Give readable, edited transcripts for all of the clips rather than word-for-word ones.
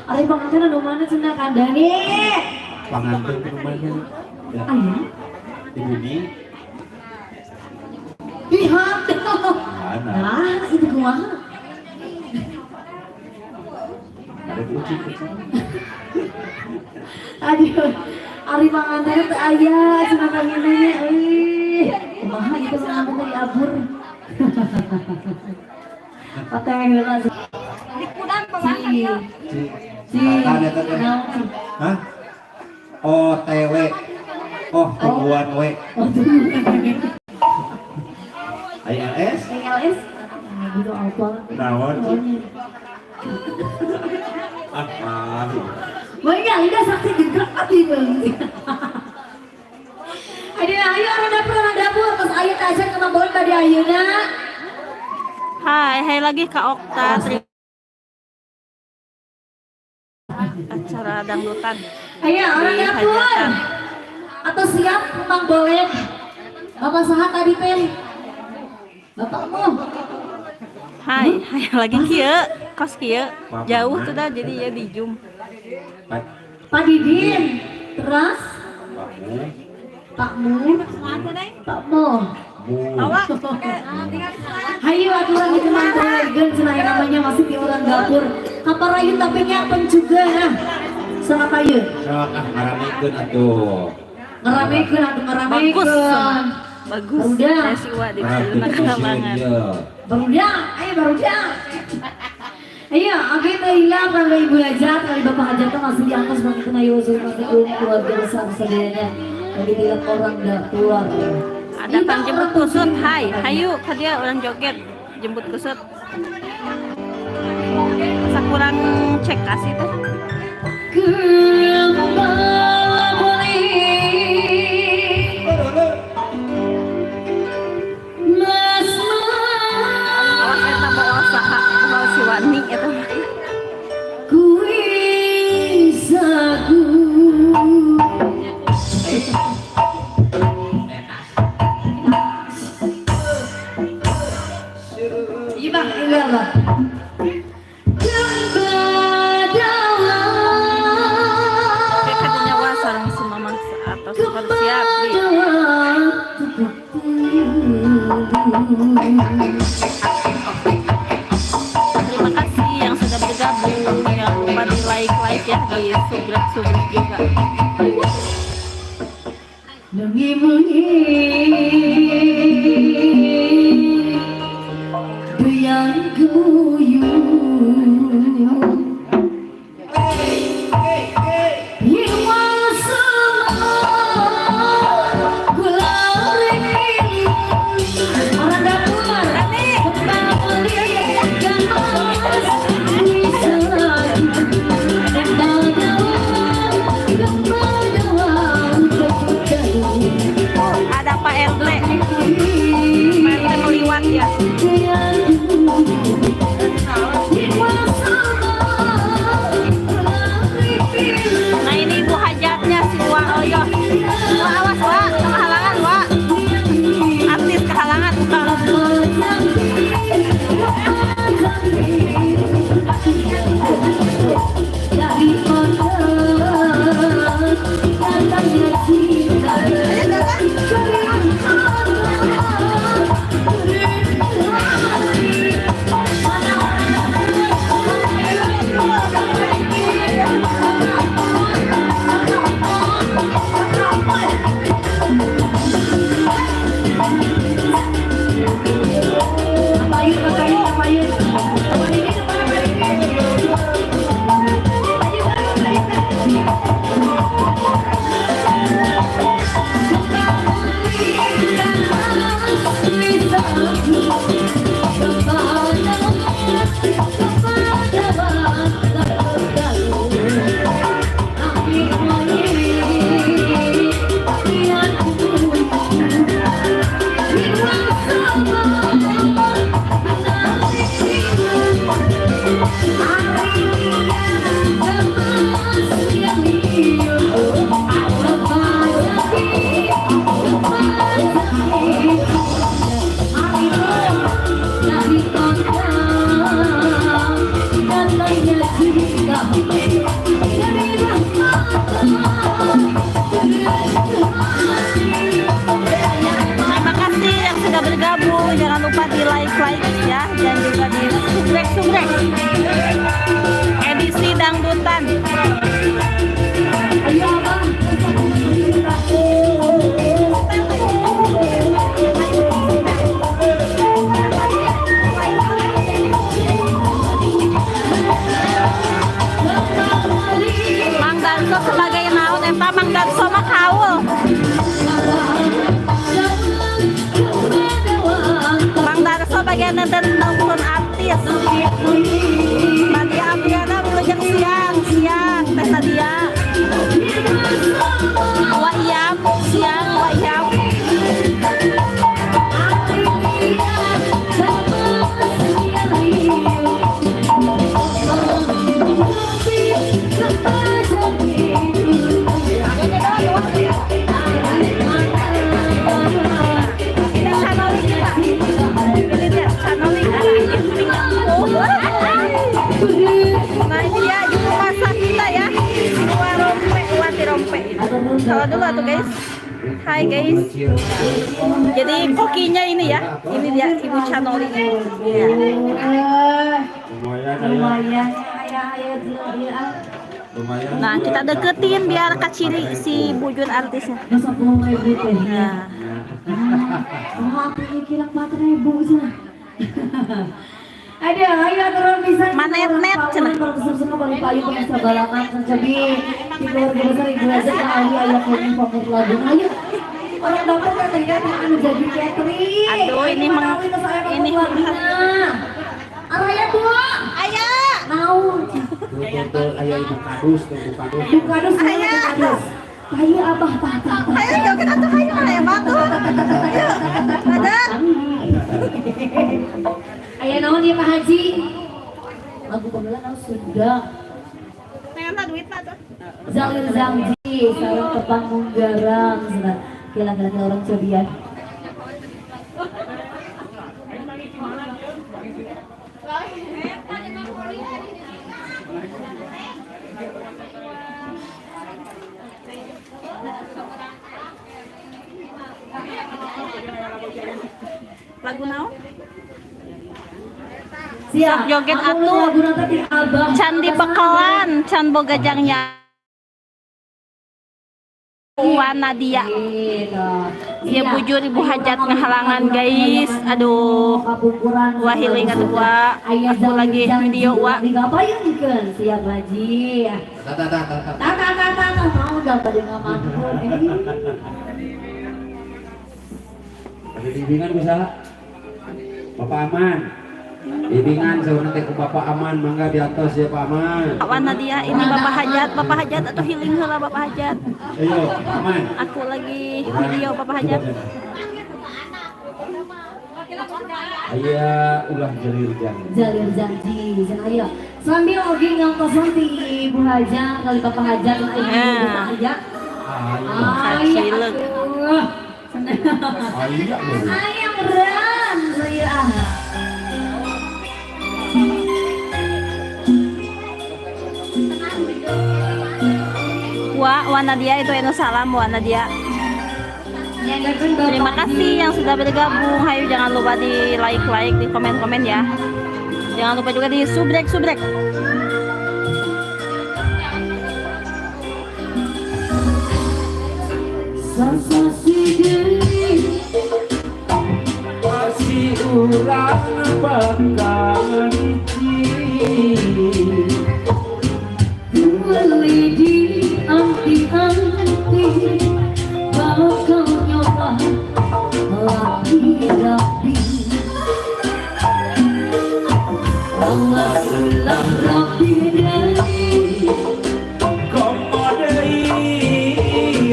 Ari panganten anu mana cenah kandhane? Panganten ke rumahnya. Ya, Aya. di bumi. Lihat. Mana? Nah, itu kumaha? Ada kucing kucing. Aduh, ari panganten teh aya cenah kangene euy. Kumaha itu panganten teh diabur. Oteh heula. Si si Makan eta teh. Naon? Hah? OTW. Oh, tungguan we. Oh, tungguan. ILS? ALS? Nah, gitu apa? Naon sih? Ah, ah. Banyak, ini saksi gerak gitu. Aduh, ayo orang dapur, terus ayo tasya ke Mang Bon tadi ayeuna. Hai, hai lagi Kak Okta. Terima acara dangdutan. Ayo orang Di dapur. hajatan. Atau siap Mang Bolen. Bapak saha tadi teh? Bapakmu. Hai, hai lagi kieu, kos kieu. Jauh tuh dah jadi ya di Zoom. Pak Pak Didin. Terus Pak Mu. Pak Mu. Pak Mo. Mu. Hayu aturan itu mantregan cenah namanya masih di orang dapur. Kaparayu tapi nyapen juga nah. Sama kayu. Sok ah ngaramekeun atuh. Ngeramekeun atuh ngeramekeun. Bagus. Bagus. Udah. Saya siwa di Ngaramekeun sana lapangan. ieu. Barudak, ayo barudak. Ayo, oke teh hilang kanggo ibu hajat, kali bapak hajat masih di atas bangkit ayo usul keluarga besar sadayana. Lagi tiap orang dapur. Ada kang jemput kusut. Hai, hayu ka dia orang joget jemput kusut. Masa kurang cek kasih teh. Kembali Mas Awas eta bawa saha, bawa si Wani eta mah. Kui sagu. Iya bang, iya bang. Oke, katanya wah sareng si mamang atau super siap di. Terima kasih yang sudah bergabung. Jangan lupa di like like ya, di subscribe subscribe juga. Bengi-bengi Duyang gemuyu Iwal semua gula Orang dapur kembali dan mas bisa Ada Pak RT. Terima kasih yang sudah bergabung. Jangan lupa di like like ya dan juga di subrek subrek. Edisi dangdutan. Ayo abang. Mang Danso sebagai naon eta Mang Danso mah kaul. Mang Darso bagian nonton nonton artis. Nadia Amriana wilujeng siang, siang Teh Nadia. Wa Iyam, siang Wa Iyam. Ini channel kita. Ini dia channel Nah, ini dia juru masak kita ya. Wa rompe, wati rompe. Salah dulu atuh guys. Hai guys. Jadi kokinya ini ya. Ini dia Ibu Chanoli. Ya. Lumayan aya. Lumayan, ayah ayah ya. Lumayan. Nah, kita deketin biar kaciri si Bujun artisnya. Masa 10.000 teh. Nah, Oh, aku mikir 4.000 cenah. Ada, ayo turun bisa. Manet-net, cenah. Kalau kesel balik payu pemirsa balangan jadi di keluarga besar ibu aja kali ayo kami fokus lagu. Ayo. Orang dapur kan tadi kan anu jadi catering. Aduh, ini ini Araya tua. Ayah. Naon? Tuh tuh tuh aya ibu kadus, tuh ibu kadus. Ibu kadus, ibu kadus. Ayo abah tah tah. tah. Ayo joget atuh ayo ayo batu. Ayo. Ada. Aya naon ya Pak Haji? Lagu pembelaan naon Sunda. Pengen duit lah tuh. Zalir Zangji, sareng tepang munggarang, sudah kira-kira orang cobian. Lagu naon? Siap. Joget Aku atuh. Lagu nanti abah. Candi Pekelan, Can Boga Jangnya. Wa Nadia. Gitu. Ya bujur ibu hajat ngahalangan guys. Aduh. Wah hiling atuh wa. Aku lagi video wa. Digapain siap Haji. Tah tah tah tah. Tak tak tak tak tak mau udah pada ngamanpun. Ada bimbingan bisa? Bapak Aman. Bimbingan saurna teh ku Bapak Aman mangga di atas ya Pak Aman. Wa Nadia ini Bapak Hajat atau healing heula Bapak Hajat. Ayo, Aman. Aku lagi video Bapak Hajat. Aya ulah jelir janji. Jalir janji, jangan ayo. Sambil oge ngangkosan ti Ibu Hajat kali Bapak Hajat lah Ibu Nah. Hajat. Ayo. Kacilek. Aduh. Ayo. Ayam ran saya ah. Wa Wa Nadia itu enu salam Wa Nadia. Terima kasih yang sudah bergabung. Hayu jangan lupa di like like, di komen komen ya. Jangan lupa juga di subrek subrek. Pasti urang bakal hiji. Beli di anti-anti bakal nyoba lagi rapi. Allah sulam rapi dari Komo deui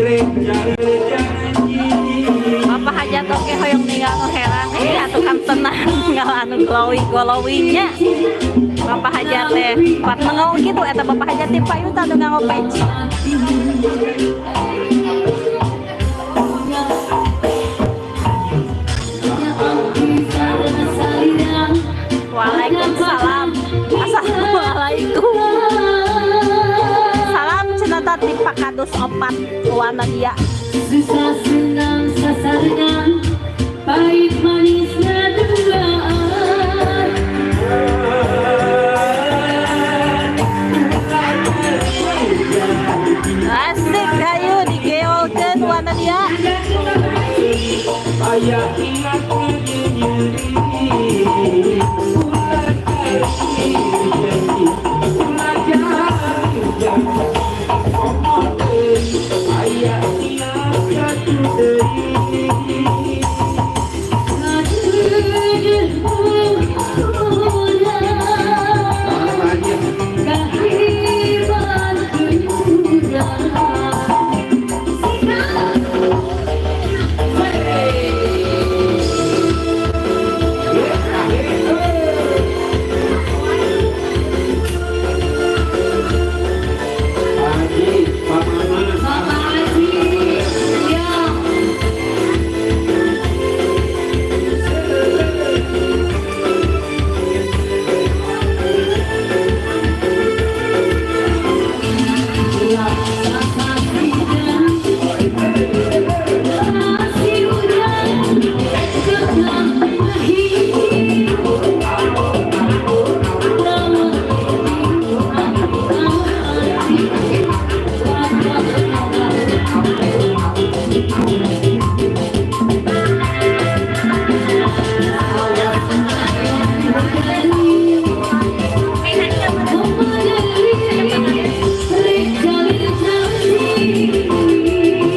rek jalir janji. Bapak Hajat oke hoyong ninggal nu herang. Atuh kan tenang ninggal anu glowing glowingnya. Bapak Hajat teh pat nengol gitu eta Bapak Hajat teh payun tah nu nganggo peci. Waalaikumsalam. Assalamualaikum. Tepat di Pakadus 4 warna dia. Susah senang sasarangan, pahit manis dugaan. Asik kayu digeolkeun warna dia. Ayah ingat nyeri ulah jadi ulah jadi ayah ingat satu deui. Haji, Pak Maman. Bapak Haji, ya.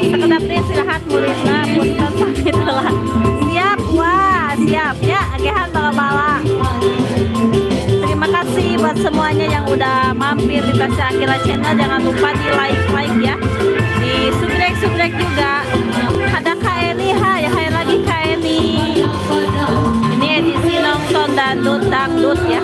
Sekedap deh istirahat muridna punten pamit heula. Siap wah, siap ya agehan bala-bala. Terima kasih buat semuanya yang udah mampir di Tasya Aqilla Channel. Jangan lupa di like-like ya. Di subrek-subrek juga. Ada Kak Eni, hai, hai lagi Kak Eni. Ini edisi nonton dangdut dangdut ya.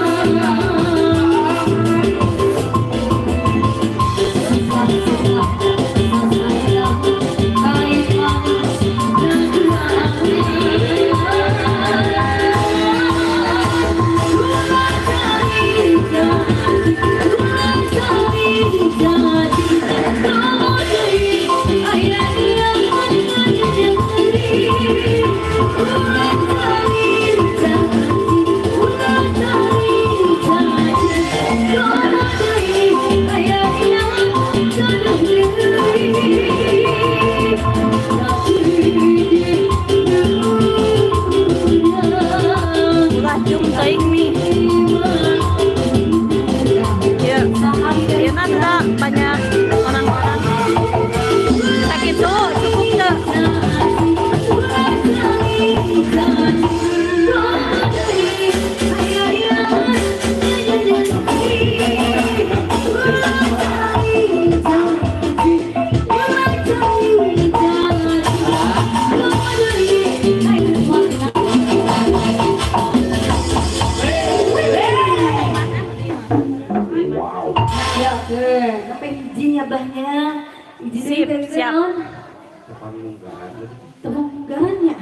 Ulah jung teuing nih. Ya, ya ada banyak orang-orang. Sakitu cukup teu. Wow. Ya, oke. Sampai izin ya bahnya. Izin Sip, dari siap. naon? Kepangunggahan. Tepung munggarannya.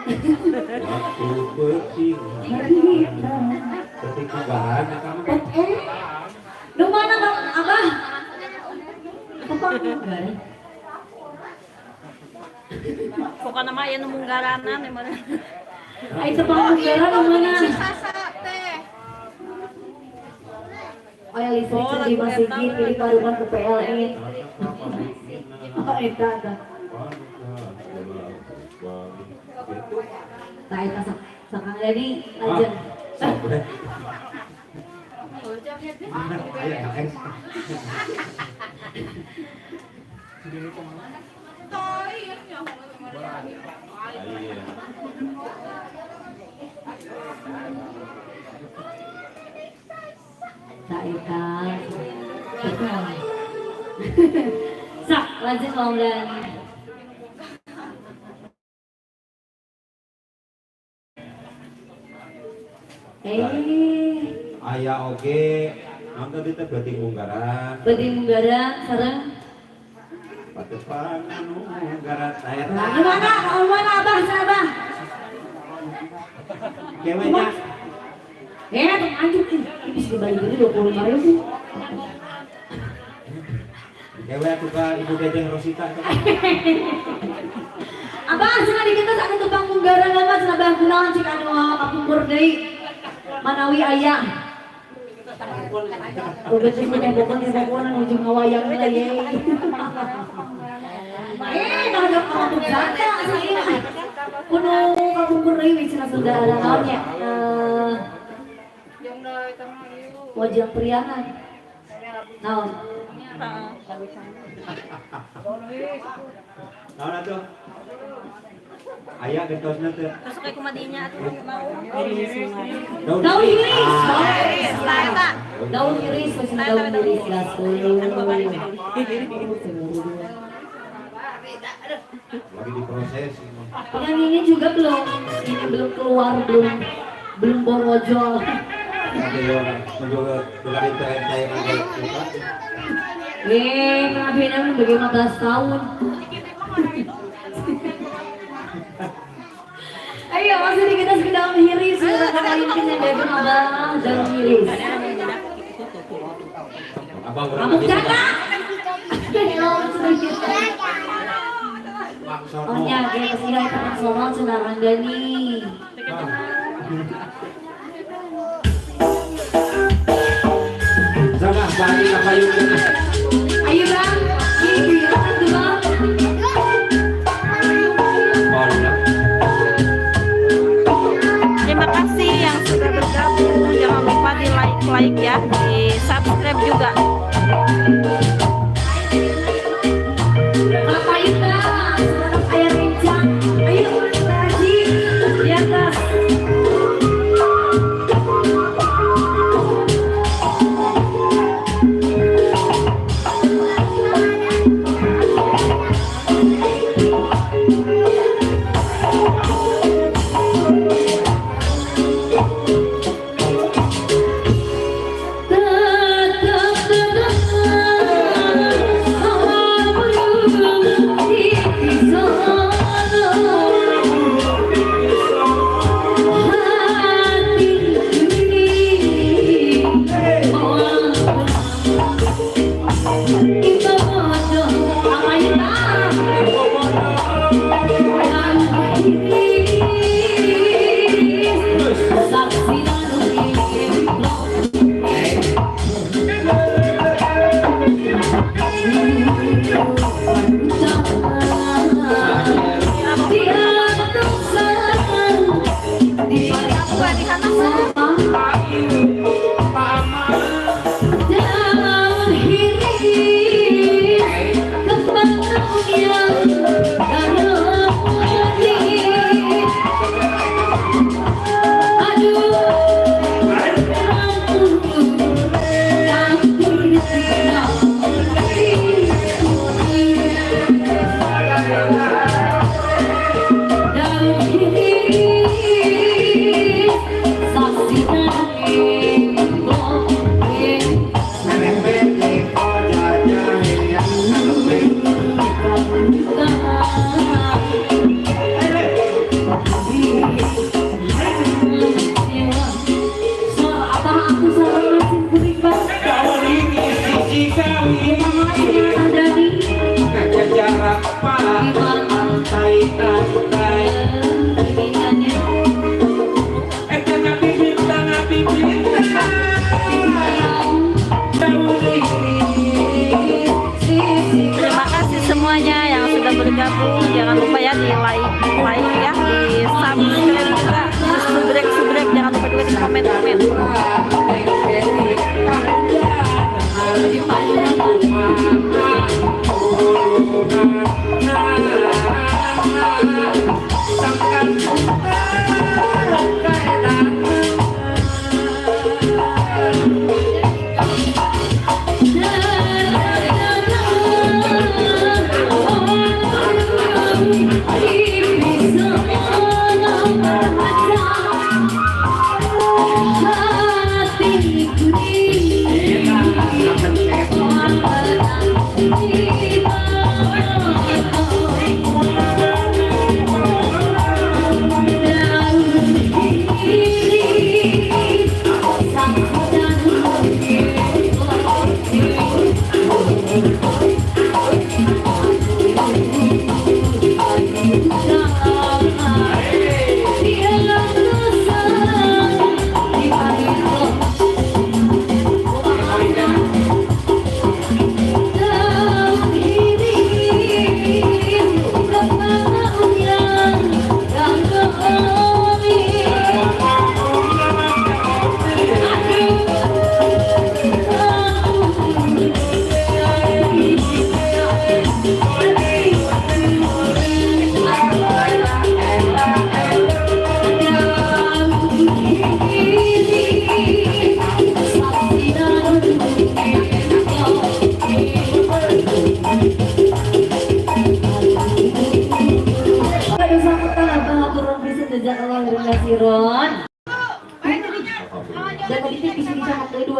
Waktu penting. Penting munggahan eta mah. Eh, nu mana Bang Abah? Tepung munggaran. Pokoknya mah aya nu munggaranan ya mana. Ai tepung munggaran nu mana? Oh ya listrik Oh, di lagu Mas eta Sigit mah. pilih parukan ke PLN. Oh, eta eta. Tah eta sok sok Kang Dani lanjut. Sok deh. Aya KS. Iya. Tah eta. Sok lanjut Bang Dani. Eh, Aya oge, naon tadi teh beuting munggaran. beuting munggaran sareng Patepang anu munggaran saya Nah, nu mana? Nu mana Abah? Sana Abah. Kewenya. Eh, tong anjuk ih. Ini bisa dibalik ini 25 ribu. Dewe atuh ka Ibu Dedeh Rosita. Abah cenah di kita anu tepang munggaran mah cenah bah kunaon cik anu kapungkur deui. Manawi aya. Udah sih tembokon-tembokonan ujung ngawayang lah ye. Nah ada kampung janda saya. Kuno kapungkur deui we cenah sudah ada naonnya. Wajah priangan. Naon? Naon atuh? Aya gentosna teh. Terus kayak kumadinya atuh. Daun Daun hiris. Iris, lah eta. Daun hiris, cenah daun hiris gaskeun. Lagi diproses. Yang ini juga belum, ini belum keluar, belum belum borojol. Ada yang menjual dari tren saya. Pengabdian bagi 15 tahun. Ayo, masih di kita daun hiris, silakan kalian yang dari abang daun hiris. Abang Kamu janda. Oh ya, kayak kesini kita sono cenah Randani. Sama bagi kapayung. Ayo bang, ini giliran tuh bang. Terima kasih yang sudah bergabung. Jangan lupa di like like ya, di subscribe juga. Kapayung bang, sekarang ayah rencang. Ayo, Haji di atas. Terima kasih semuanya yang sudah bergabung. Jangan lupa ya di like, like ya, di subscribe juga, subrek subrek. Jangan lupa juga di komen komen.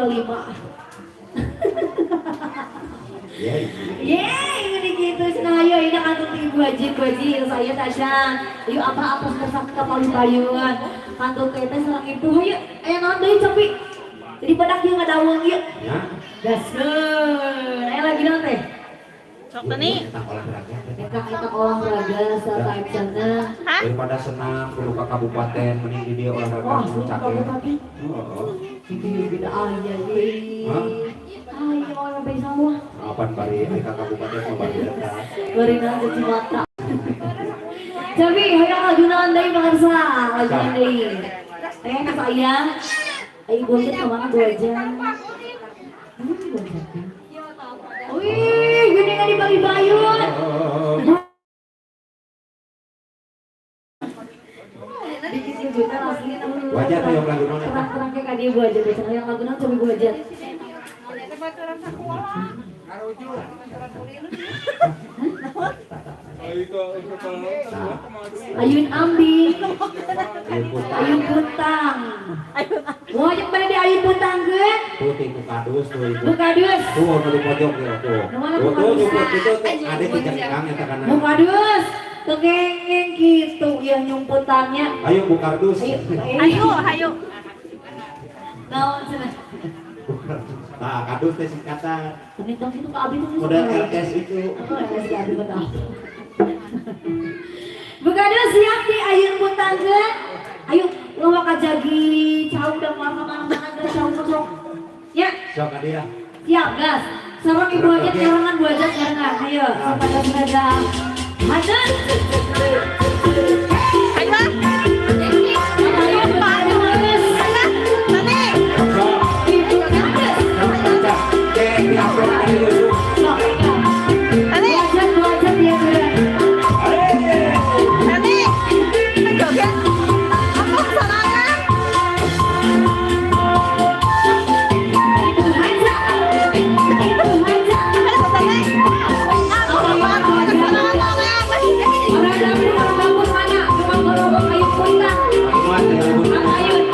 25. Ya. Yeay, ini gitu cenah ayo ini kantun ti Ibu Haji, Ibu Haji saya Tasya. Ayo apa-apa kersa ka payun. Kantun teh sareng ibu ayo aya naon deui cepi. Jadi badak ieu ngadaweng ieu. Ya. Gaskeun. Aya lagi naon teh? Sok tani. Tentang olahraga. Eta olahraga sarta sana. Hah? Daripada senam kudu ka kabupaten mending di dieu olahraga Wah, nu sumpah cakep. tapi Heeh. itu beda aya ye. Hah? Aya orang sampai sawah. Kapan bari ai ka kabupaten mah bari eta. Bari naon cuci mata. Tapi hayang lagu naon deui pangarsa, lagu naon deui. Eh ka saya. Ayo gojek ke mana gojek? Gojek. Wih, gini kan dibagi bayun. Bikin kejutan asli. Wajah teh yang lagu naon eta? Terang-terang kayak kadi gua aja, biasanya yang lagu naon coba gua aja. Ayun Ambi, Ayun Ayun Puntang. Puntang. Wah, yang mana di Ayun Puntang ke? Tuh ti kadus tuh ibu. Bukadus. Tuh nu di pojok ya tuh. Nu mana Tuh tuh bukadus? nyumput itu tuh ada ti jengkang eta kana. Bukadus. Tengengeng gitu ya nyumputannya. Ayo bukardus. Ayo, Ayo, ayo. Naon cenah? Nah, kadus teh singkatan. Ini tong itu ke Abi tuh. Model LS itu. Oh, LS ke Abi betul. Bukadus siap di Ayun Puntang ke? Ayo, ulah kajagi cau dan warna mana-mana ke cau sok. Ya, Sok ka dia. siap gas. Sareng ibu aja nyarangan bu aja nyarangan. Ayo, kepada saudara Hanan. Ayo. ah. Ayo, Pak Tani. Sok. Ibu Kades. Sok. Cek di upload ka di YouTube. Sok. Tani. Bu aja dia gerak. Tani. Joget. Aku sorangan. Ibu Haja. Ibu Haja. Ayo Tani. Aku sorangan. Orang dapur, orang dapur mana? Tukang gerobak Ayun Puntang. Iman teh lagu naon? Ayun.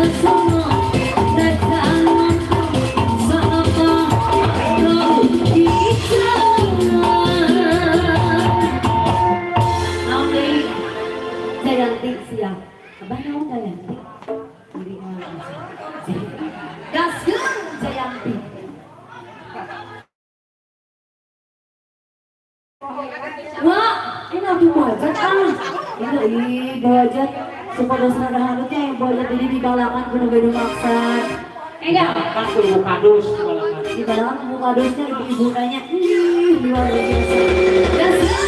Oke, Jayanti siap. Abah naon Jayanti? Diri Gaskeun Jayanti. Wah, ini aku bajat ah. Ini ih bajat supados rada halutnya yang bajat ini dibalakan kudu gaduh maksad. Enggak. Kan kudu kadus balakan. Dibalakan kudu kadusnya ibu-ibu nanya, ih luar biasa. Gaskeun.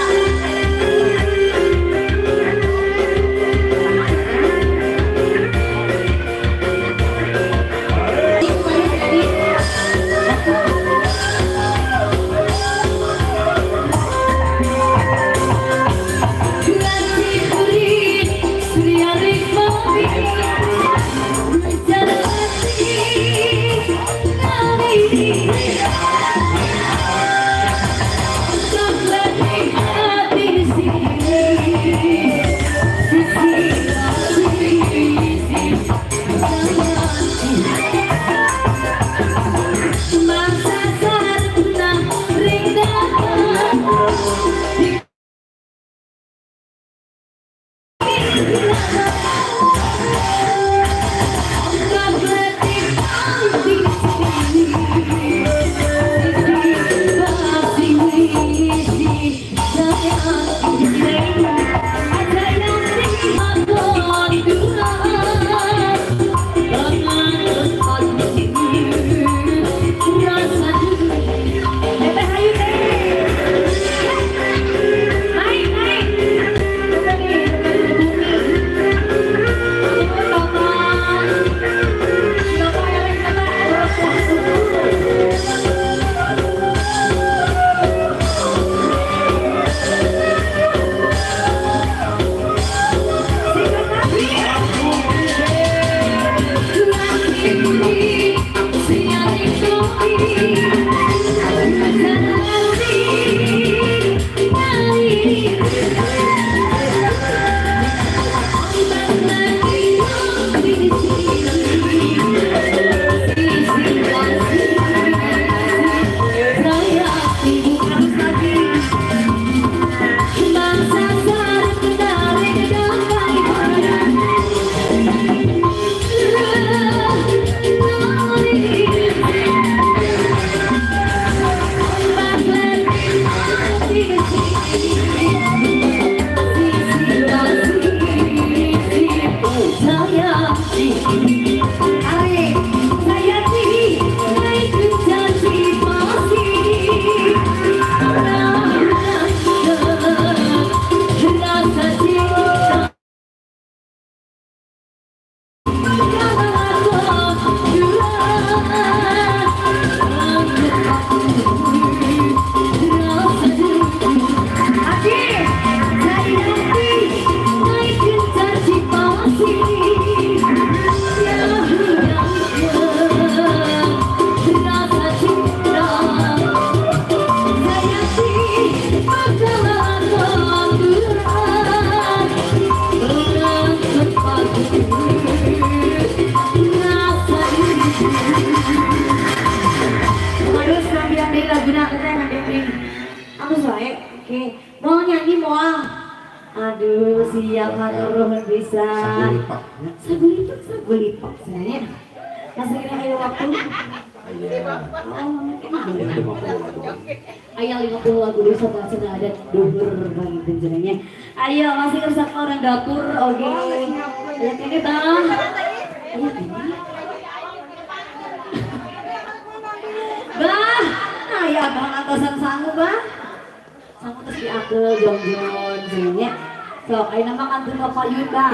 Mau nyanyi moal. Aduh, siap matur bisa. Sagulipak, sagulipak sebenarnya. Masih kira ada waktu. Ayo 50 lagu dulu setelah sudah ada duhur bagi penjenengannya. Ayo masih kerja orang dapur, oke. Ayo ini bang. Ayo ini. Bah, nah ya bang atasan sangu bang. Sangu terus diakel jongjon jenengnya. Sok, ayo nama kantor Bapak Yuda.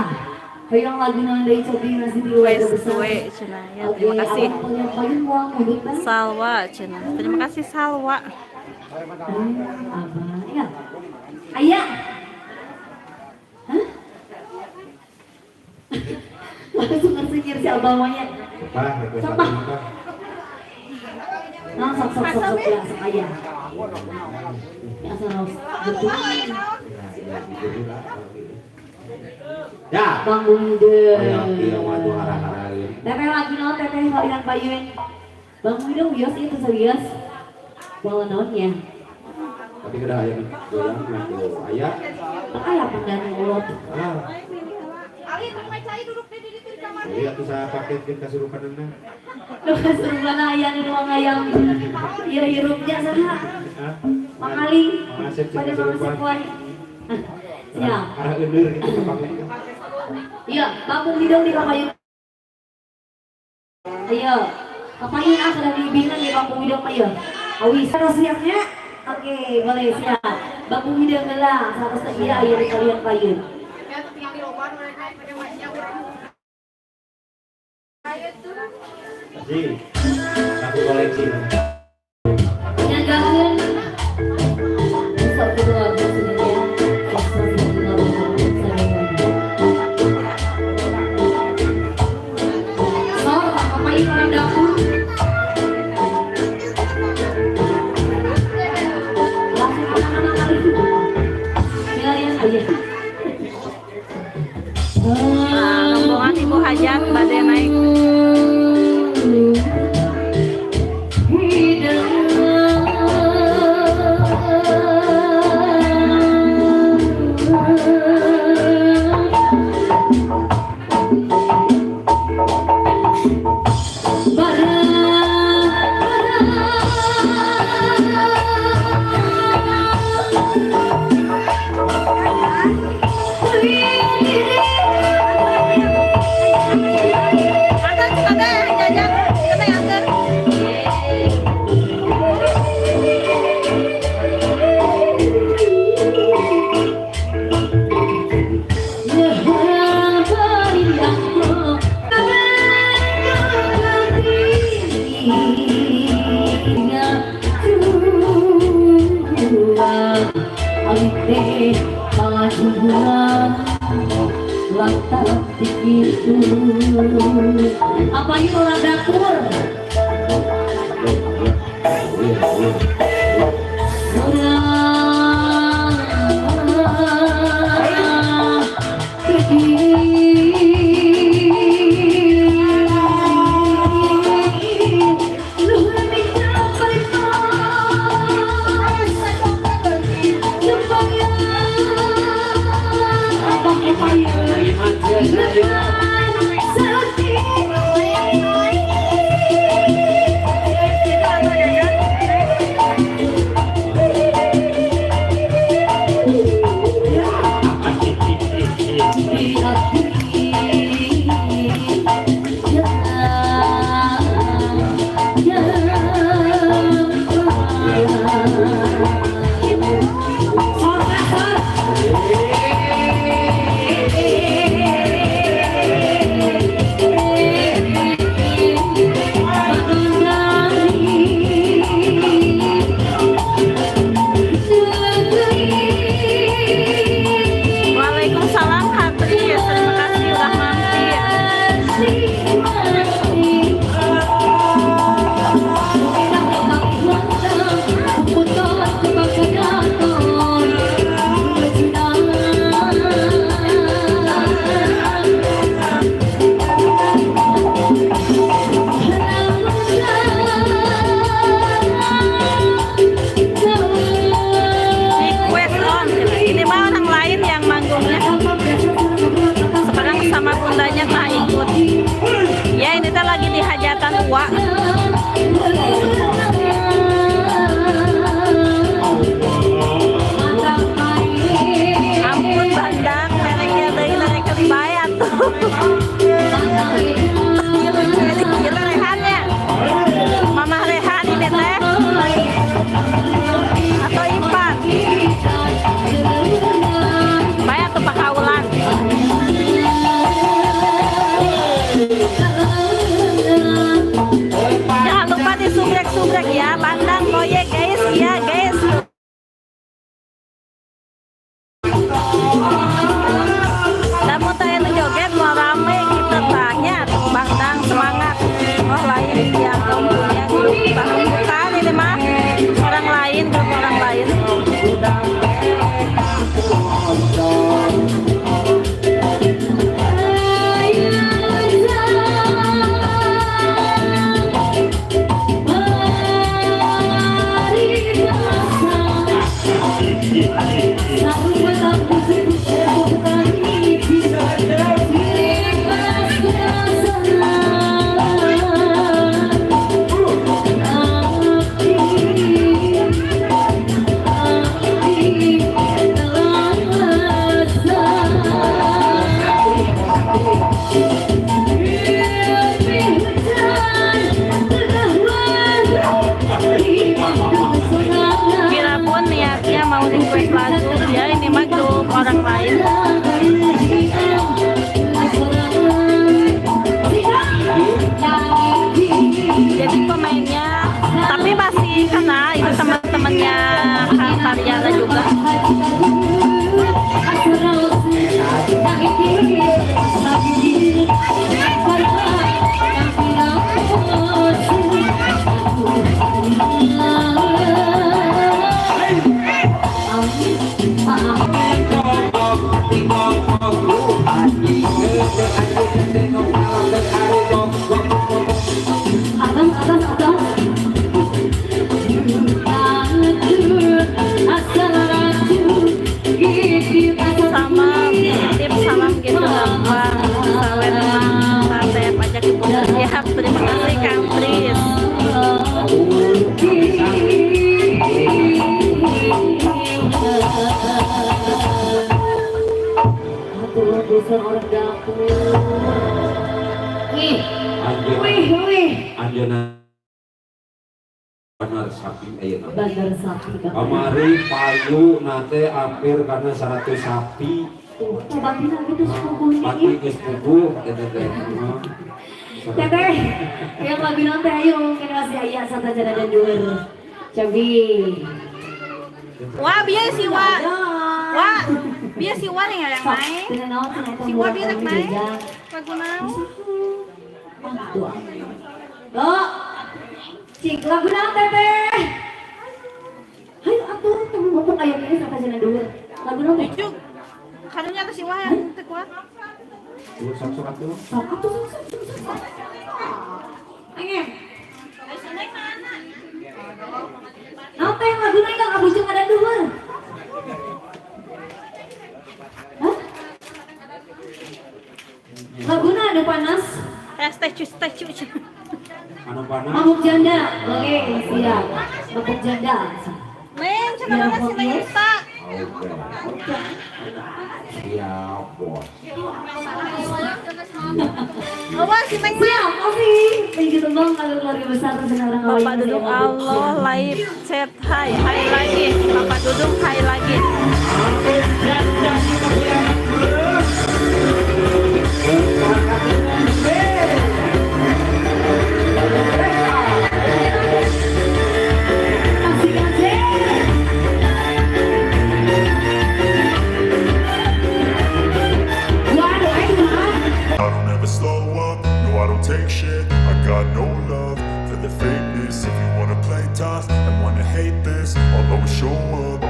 Hayang lagu nang deui cobi masih di Wes suwe cenah ya. Terima kasih. Salwa cenah. Terima kasih Salwa. Abah, ya. Ayah. Hah? Langsung ngersingir si abah maunya. Sok bah. Nah, sok sok sok sok ya, sok ayah. Ya, sok betul. Ya. Bang Wida. Ayo, iya mah tuh arah-arah ieu. Teteh lagi naon teteh kalian payun. Bang Wida wios ieu teh serius. Moal naon nya. Tapi kada aya goyang mah tuh aya. Aya pandan ulot. Ah. Iya tuh saya pakai jeung kasurupanna. Nu kasurupan aya di ruang ayam. Ieu hirupnya saha? Hah? Mangali. Mang Asep jeung Pada Mang Asep kasurupan. wae. Siap. Arah euneur gitu kapake. Iya, kampung hidung di Kapayun. Ayo, Kapayun ah sudah dibimbingan di kampung hidung mah ya. Awi, terus siapnya? Oke, boleh siap. Kampung hidung lah, satu iya ayo di kalian payun. Pasti. Satu koleksi. Nyanggakeun satu keluarga sebenarnya. Sor, Kapayun orang dapur. Langsung kemana-mana kali. Milarian aja. Nah, rombongan Ibu Hajat badai naik. Antar ada jajan, ada yang antar. Apa itu orang dapur? Waalaikumsalam Katri, terima kasih udah mampir. Request on, ini mah orang lain yang manggungnya. Sekarang sama bundanya tak ikut. Ya ini teh lagi di hajatan tua. Ampun bandang, mereknya deui narekeun bae atuh. Kita Rehan ya. Mama Rehan ini teh. Atau Ipan. Bae atuh pakaulan. Jangan lupa disubrek-subrek ya, bandang proyek guys, ya guys. Kamu teh nu joget mau rame gitu tanya, bandang semangat. Oh lain yang punya grup bukan ini mah orang lain, grup orang lain. orang lain. Jadi pemainnya tapi masih kenal itu teman-temannya Kang Taryana juga. Atas, atas, atas. Sama titip salam gitu gampang sawer emang sate pajak ibu siap. Terima kasih Kang Tris. Aduh, orang dapur. Wih, wih, wih. Anjeunna bener sapi ayeuna. Bandar sapi. Kamari payu nate hampir karena 100 sapi. Tuh, batina gitu sepupunya. Pati geus puguh eta teh. Teteh, yang lagu nanti ayo mungkin masih ayah satu aja dan dua. Cabi. Wah, biar si Wah. Wah, biar si Wah nih yang main. Si Wah biar yang main. Lagu naon? Lo, cik lagu naon teteh. Ayo atuh tunggu ngomong ayo ini satu aja dan dua. Lagu naon teh? Lucu. Karunya tuh si Wah yang teu kuat. Sok sok atuh. Sok atuh sok sok sok sok. Angin. Naon teh lagu naon kang abujung ada dua. Hah? Laguna anu panas, Teh cus teh cus. Anu panas. mabuk janda. Oke, siap. Mabuk janda. Neng, cenah mana si Neng Rita? Oke. Siap, bos. Awas si Neng. Siap, oke. Thank you tembang kalau keluarga besar terus orang Bapak Dudung Allah live chat hai hai lagi Bapak Dudung hai lagi. Asik aja. Waduh, ayo mah. I don't ever slow up, no I don't take shit. I got no love for the fakeness. If you wanna play tough and wanna hate this, I'll always show up.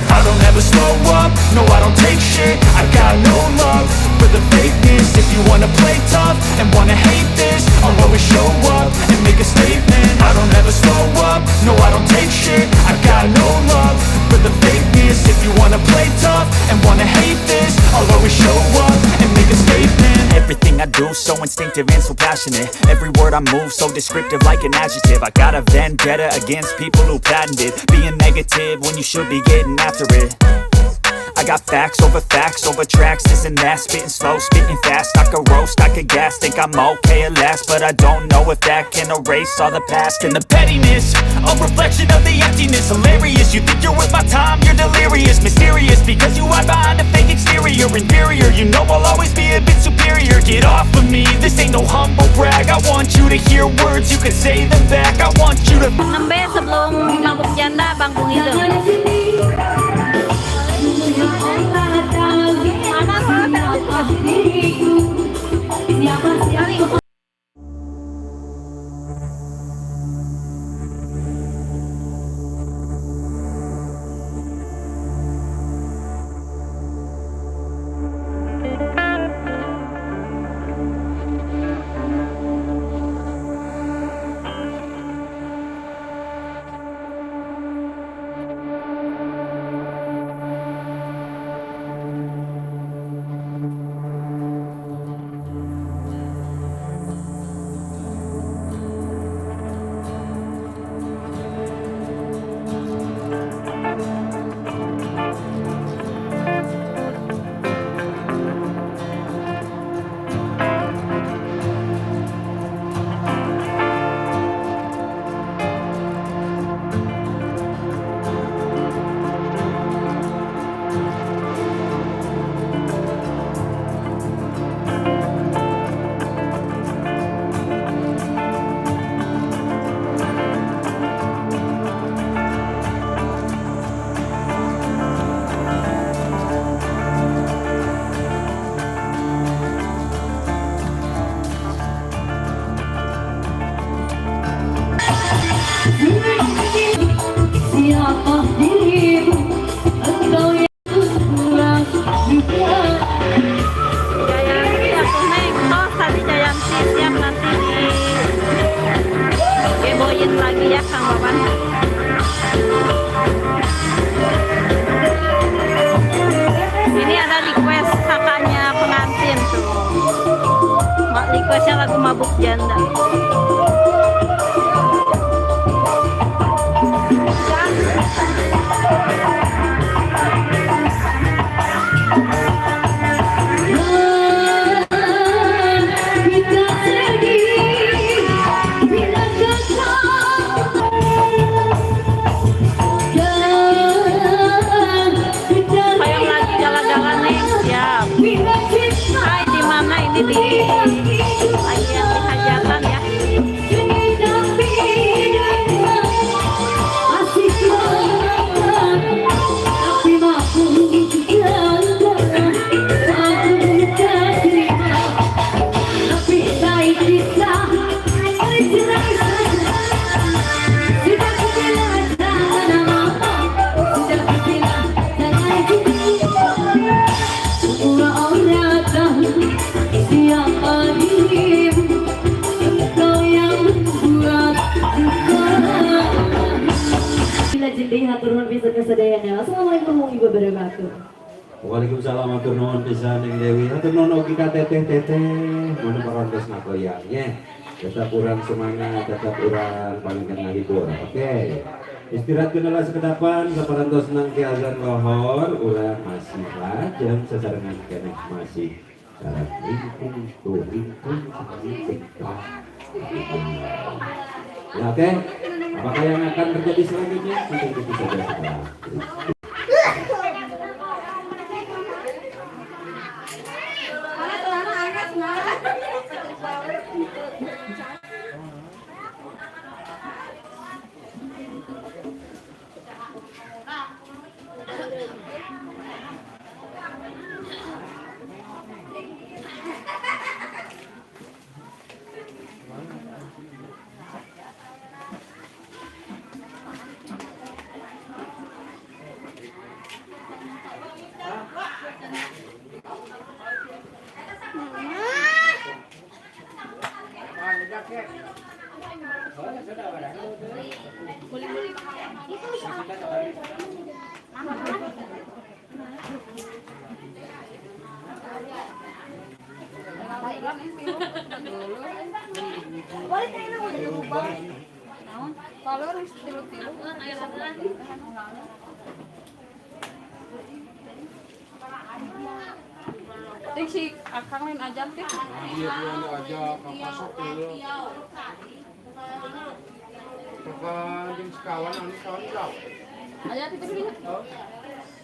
I don't ever slow up, no I don't take shit. I got no love for the fakeness. If you wanna play tough and wanna hate this, I'll always show up and make a statement. I don't ever slow up, no I don't take shit. I got no love for the fakeness. If you wanna play tough and wanna hate this, I'll always show up and make a statement. Everything I do, so instinctive and so passionate. Every word I move, so descriptive like an adjective. I got a vendetta against people who patented being negative when you should be getting after it. I got facts over tracks, this and that. Spitting slow, spitting fast, I could roast, I could gas. Think I'm okay at last, but I don't know if that can erase all the past and the pettiness, a reflection of the emptiness. Hilarious, you think you're worth my time, you're delirious. Mysterious, because you hide behind a fake exterior. Inferior, you know I'll always be a bit superior. Get off of me, this ain't no humble brag. I want you to hear words, you can say them back. I want you to Nembe sebelum mabuk janda Bang Bung itu. Jangan sini. Siapa diriku? Siapa siapa? ya Kang Wawan. Ini ada request kakaknya pengantin tuh. Mak requestnya lagu Mabuk Janda. Kita sedih bila gagal dan kita Sayang lagi jalan-jalan nih, siap. bila kita Hai, di mana ini di lagi yang di hajatan ya. Semua orang tahu siapa dirimu. Engkau yang membuat duka. Bila jadi hatur nuhun pisan ka sadayana. Assalamualaikum warahmatullahi wabarakatuh. Waalaikumsalam, hatur nuhun pisan Neng Dewi. Hatur nuhun oge ka teteh-teteh mana parantos ngagoyang nya. Tetap urang semangat, tetap urang panggilan ngahibur. Oke. Istirahat heula sakedapan saparantos nangke azan lohor, urang masih lajeng sasarengan keneh masih sareng lingkung tuh lingkung lingkung. Ya, oke. Apakah yang akan terjadi selanjutnya? Kita ikuti saja setelah berikut. Tik si Akang lain aja tik. Iya, iya aja Kang pasok dulu. Bukan jeung sekawan anu sekawan jauh. Aja tik teh dinya.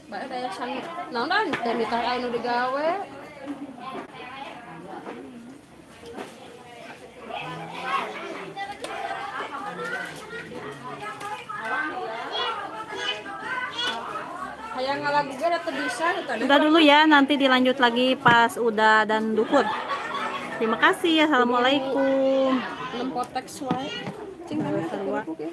Bae daya sang naon dan teh mitah anu digawe. Hayang ngalagu ge da teu bisa teh. Udah dulu ya, nanti dilanjut lagi pas udah dan duhur. Terima kasih. Assalamualaikum. Nempo teks wae. Cing. Sarua. Sok.